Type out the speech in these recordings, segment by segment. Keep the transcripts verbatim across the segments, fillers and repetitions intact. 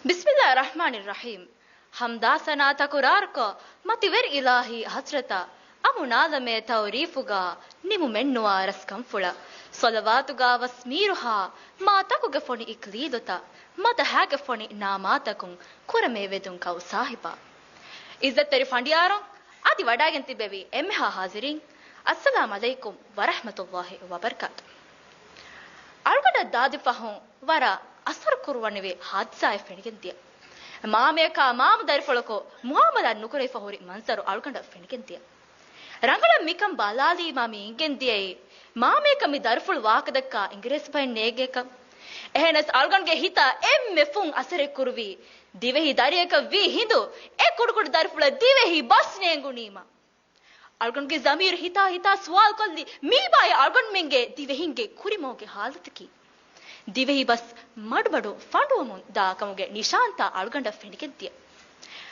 ބިސްމިއްލާހި ރަޙްމާނި ރަޙީމް. ޙަމްދާ ސަނާ ތަކުރާރުކޮށް، މަތިވެރި އިލާހީ ޙަޟްރަތަށް އަމުނާލަމޭ ތަޢުރީފުގަ ނިމުމެއްނުވާ ރަސްކަންފުޅަށް ޞަލަވާތުގަ ވަސް މީރުހާ، މާތަކުގެ ފޮނި އިކްލީލުތައް، މަދަޙާގެ ފޮނި ނާމާތަކުން ކުރަމޭ ވެދުން ކައު ސާހިބާ. ޢިއްޒަތްތެރި ފަނޑިޔާރުން، އަދި ވަޑައިގެން ތިއްބެވި އެންމެހާ ޙާޟިރީން، އައްސަލާމް ޢަލައިކުމް ވަރަޙްމަތުﷲި ވަބަރަކާތު. އަޅުގަނޑަށް ދާދި ފަހުން ވަރަށް އަސަރު ކުރުވަނިވި ޙާދިސާއެއް ފެނިގެން ދިޔަ. މާމަޔަކާ މާމަ ދަރިފުޅަކު މުޢާމަލާތް ނުކުރެވިފަ ހުރި މަންޒަރު އަޅުގަނޑަށް ފެނިގެން ދިޔަ. ރަނގަޅަށް މިކަން ބަލާލީމާ މި އިނގެން ދިޔައީ، މާމަޔަކަށް މި ދަރިފުޅު ވާހަކަދައްކާ އިނގިރޭސި ބަހެއް ނޭނގޭކަން. އެހެނަސް އަޅުގަނޑުގެ ހިތަށް އެންމެ ފުން އަސަރެއް ކުރުވީ، ދިވެހި ދަރިއަކަށް ވީ ހިނދު، އެ ކުޑަކުޑަ ދަރިފުޅަށް ދިވެހި ބަސް ނޭނގުނީމަ. އަޅުގަނޑުގެ ޒަމީރު ހިތާ ހިތާ ސުވާލުކޮށްލީ، މީބާއޭ އަޅުގަނޑުމެންގެ ދިވެހިންގެ ކުރިމަގުގެ ޙާލަތަކީ؟ ދިވެހި ބަސް މަޑުމަޑު ފަނޑުވަމުން ދާ ކަމުގެ ނިޝާންތައް އަޅުގަނޑަށް ފެނިގެން ދިޔަ.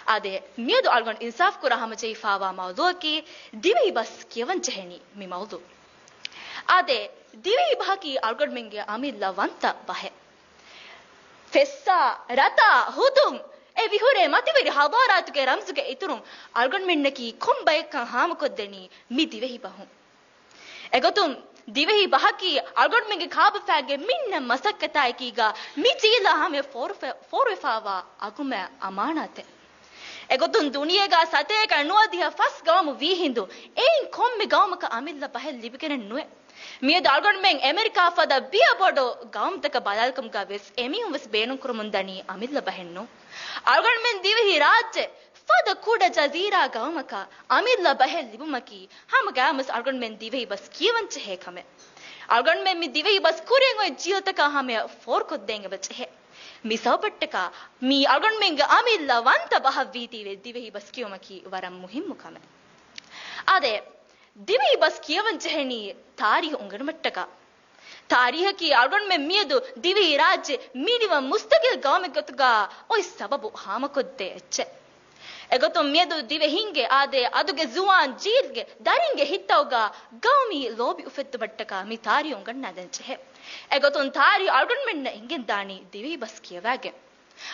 އާދެ، މިއަދު އަޅުގަނޑު އިންސާފް ކުރާ ހަމަޖެހިފާވާ މައުޟޫއަކީ، ދިވެހި ބަސް ކިޔަވަން ޖެހެނީ މި މައުޟޫ. އާދެ، ދިވެހި ބަހަކީ އަޅުގަނޑުމެންގެ އަމިއްލަ ވަންތަ ބަހެއް. ފެއްސާ، ރަތާ، ހުދުން، އެ ވިހުރޭ މަތިވެރި ޙަޟާރާތުގެ ރަމްޒުގެ އިތުރުން އަޅުގަނޑުމެންނަކީ ކޮން ބަޔަކަށް ހާމަކޮށްދެނީ މި ދިވެހި ބަހުން. އެގޮތުން ދިވެހި ބަހަކީ އަޅުގަނޑުމެންގެ ކާބަފައިގެ މިންނަ މަސައްކަތާއެކީގަ މި ޖީލާ ހަމަޔަށް ފޯރުފެ-، ފޯރުވެފާވާ އަގުމެ އަމާނާތެއް. އެގޮތުން ދުނިޔޭގަ ސަތޭކަ ނުވަދިހަ ފަސް ގައުމު ވީ ހިނދު، އެއިން ކޮންމެ ގައުމަކަށް އަމިއްލަ ބަހެއް ލިބިގެނެއް ނުވޭ. މިއަދު އަޅުގަނޑުމެން އެމެރިކާ ފަދަ ބިޔަ ބޮޑު ގައުމުތަކަށް ބަލާލިކަމުގަ ވެސް އެމީހުން ވެސް ބޭނުންކުރަމުން ދަނީ އަމިއްލަ ބަހެއް ނޫން. އަޅުގަނޑުމެން ދިވެހި ރާއްޖެ ފަދަ ކުޑަ ޖަޒީރާ ގައުމަކަށް އަމިއްލަ ބަހެއް ލިބުމަކީ ހަމަ ގައިމުވެސް އަޅުގަނޑުމެން ދިވެހި ބަސް ކިޔަވަން ޖެހޭ ކަމެއް. އަޅުގަނޑުމެން މި ދިވެހި ބަސް ކުރިއަށް އޮތް ޖީލުތަކާ ހަމަޔަށް ފޯރުކޮށްދޭން އެބަ ޖެހޭ. މި ސަބަބަށްޓަކާ މީ އަޅުގަނޑުމެންގެ އަމިއްލަ ވަންތަ ބަހަށްވީތީވެ ދިވެހި ބަސް ކިޔުމަކީ ވަރަށް މުހިއްމު ކަމެއް. އާދެ، ދިވެހި ބަސް ކިޔަވަން ޖެހެނީ ތާރީހު އުނގެނުމަށްޓަކާ. ތާރީހަކީ އަޅުގަނޑުމެން މިއަދު ދިވެހި ރާއްޖެ މިނިވަން މުސްތަގިލް ގައުމެއްގޮތުގަ އޮތް ސަބަބު ހާމަކޮށްދޭ އެއްޗެއް. އެގޮތުން މިއަދު ދިވެހިންގެ އާދޭ އަދުގެ ޒުވާން ޖީލްގެ ދަރިންގެ ހިތްތަކުގަ ގައުމީ ލޯބި އުފެއްދުމަށްޓަކާ މި ތާރީހު އުނގަންނާދޭން ޖެހޭ. އެގޮތުން ތާރީހު އަޅުގަނޑުމެންނަށް އިނގެންދާނީ ދިވެހި ބަސް ކިޔަވާގެން.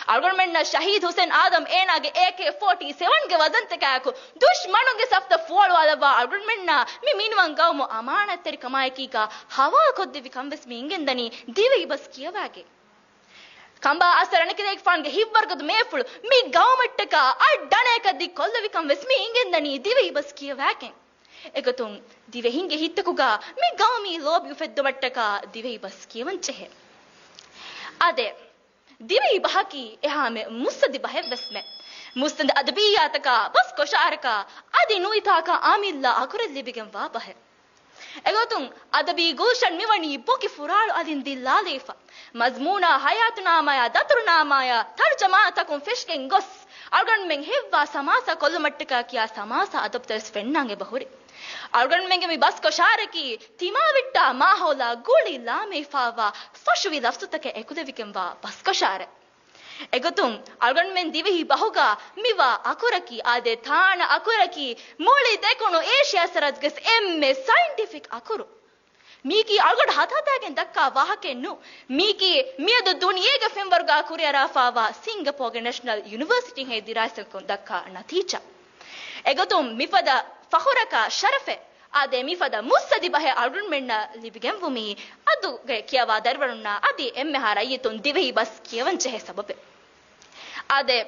އަޅުގަނޑުމެންނަށް ޝަހީދު ހުސެން އާދަމް އޭނާގެ އޭކޭ ފޯޓީ ސެވަންގެ ވަޒަންތަކާއެކު ދުޝްމަނުންގެ ސަފްތައް ފުވައުޅުވާލައްވާ އަޅުގަނޑުމެންނާ މި މިނިވަން ގައުމު އަމާނާތްތެރިކަމާއެކީގަ ހަވާލުކޮށްދެއްވި ކަން ވެސް މި އިނގެންދަނީ ދިވެހި ބަސް ކިޔަވާގެން. ކަނބާ އަސްރަނިކިލޭގެފާނުގެ ހިތްވަރުގަދަ މޭފުޅު މި ގައުމަށްޓަކާ އަށްޑަނަޔަކަށް ދިއްކޮށްލެވިކަން ވެސް މި އިނގެންދަނީ ދިވެހި ބަސް ކިޔަވާގެން. އެގޮތުން ދިވެހިންގެ ހިތްތަކުގަ މި ގައުމީ ލޯބި އުފެއްދުމަށްޓަކާ ދިވެހި ބަސް ކިޔަވަން ޖެހޭ. އާދެ، ދިވެހި ބަހަކީ އެހާމެ މުއްސަނދި ބަހެއް ވެސްމެ. މުއްސަނދި އަދަބިއްޔާތަކާ، ބަސްކޮށާރަކާ، އަދި ނުވިތާކަށް އަމިއްލަ އަކުރެއް ލިބިގެންވާ ބަހެއް. އެގޮތުން އަދަބީ ގުލްޝަން މިވަނީ ބޮކި ފުރާޅު އަލިން ދިއްލާލައިފަ. މަޒްމޫނާ، ހަޔާތުނާމާޔާ، ދަތުރުނާމާޔާ، ތަރުޖަމާތަކުން ފެށިގެން ގޮސް، އަޅުގަނޑުމެން ހެއްވާ ސަމާސާ ކޮށްލުމަށްޓަކާ ކިޔާ ސަމާސާ އަދަބުތައް ވެސް ފެންނާން އެބަހުރި. އަޅުގަނޑުމެންގެ މި ބަސްކޮށާރަކީ ތިމާވެއްޓާ މާހައުލާ ގުޅި ލާމެހިފާވާ ފޮށުވި ލަފްޒުތަކެއް އެކުލެވިގެންވާ ބަސްކޮށާރެއް. އެގޮތުން އަޅުގަނޑުމެން ދިވެހި ބަހުގަ މިވާ އަކުރަކީ، އާދެ، ތާނަ އަކުރަކީ، މުޅި ދެކުނު އޭޝިޔާ ސަރަހައްދުގެ އެންމެ ސައިންޓިފިކް އަކުރު. މީކީ އަޅުގަނޑު ހަދާދާގެން ދައްކާ ވާހަކައެއް ނޫން. މީކީ މިއަދު ދުނިޔޭގެ ފެންވަރުގަ ކުރިއަރާފާވާ ސިންގަޕޯގެ ނެޝަނަލް ޔުނިވަރސިޓީހެ ދިރާސާތަކުން ދައްކާ ނަތީޖާ. އެގޮތުން މިފަދަ ފަޚުރަކާ ޝަރަފެއް، އާދެ، މިފަދަ މުއްސަނދި ބަހެއް އަޅުގަނޑުމެންނަށް ލިބިގެންވުމީ، އަދުގެ ކިޔަވާ ދަރިވަރުންނާ އަދި އެންމެހާ ރައްޔިތުން ދިވެހި ބަސް ކިޔަވަން ޖެހޭ ސަބަބެއް. އާދެ،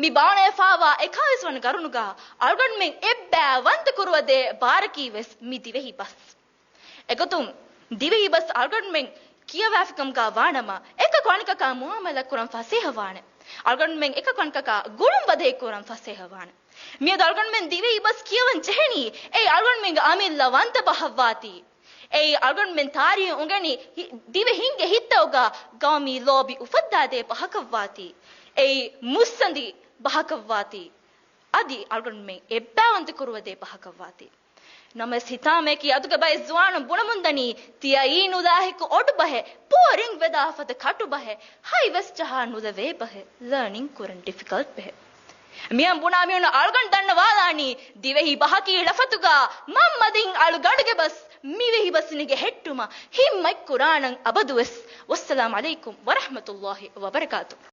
މި ބާނަވާފާވާ އެކާވީސް ވަނަ ގަރުނުގަ އަޅުގަނޑުމެން އެއްބައި ވަންތަ ކުރުވަދޭ ބާރަކީ ވެސް މި ދިވެހި ބަސް. އެގޮތުން ދިވެހި ބަސް އަޅުގަނޑުމެން ކިޔަވާފިކަމުގަ ވާނަމަ، އެކަކު އަނެކަކާ މުއާމަލާ ކުރަން ފަސޭހަ ވާނެ. އަޅުގަނޑުމެން އެކަކު އަނެކަކާ ގުޅުން ވަދެހި ކުރަން ފަސޭހަ ވާނެ. މިއަދު އަޅުގަނޑުމެން ދިވެހި ބަސް ކިޔަވަން ޖެހެނީ، އެއީ އަޅުގަނޑުމެންގެ އަމިއްލަ ވަންތަ ބަހަށްވާތީ. އެއީ އަޅުގަނޑުމެން ތާރީހު އުނގެނި ހި-، ދިވެހިންގެ ހިތްތަކުގަ ގައުމީ ލޯބި އުފައްދާދޭ ބަހަކަށްވާތީ. އެއީ މުއްސަނދި ބަހަކަށްވާތީ. އަދި އަޅުގަނޑުމެން އެއްބައިވަންތަ ކުރުވަދޭ ބަހަކަށްވާތީ. ނަމަވެސް ހިތާމަޔަކީ އަދުގެ ބައެއް ޒުވާނުން ބުނަމުންދަނީ، ތިޔައީ ނުލާހިކު އޮޑު ބަހެއް، ބޯރިން ވެދާ ފަދަ ކަޓު ބަހެއް، ހަތް ވެސް ޖަހާ ނުލެވޭ ބަހެއް، ލާނިން ކުރަން ޑިފިކަލްޓް ބަހެއް. މިހާ ބުނާ މީހުން އަޅުގަނޑު ދަންނަވާލާނީ، ދިވެހި ބަހަކީ ޅަފަތުގަ މަންމަދިން އަޅުގަނޑުގެ ބަސް، މިވެހި ބަސް ނެގި ހެއްޓުމަށް ހިންމަތް ކުރާނަން އަބަދުވެސް. ވައްސަލާމް ޢަލައިކުމް ވަރަޙްމަތުﷲި ވަބަރަކާތުހު.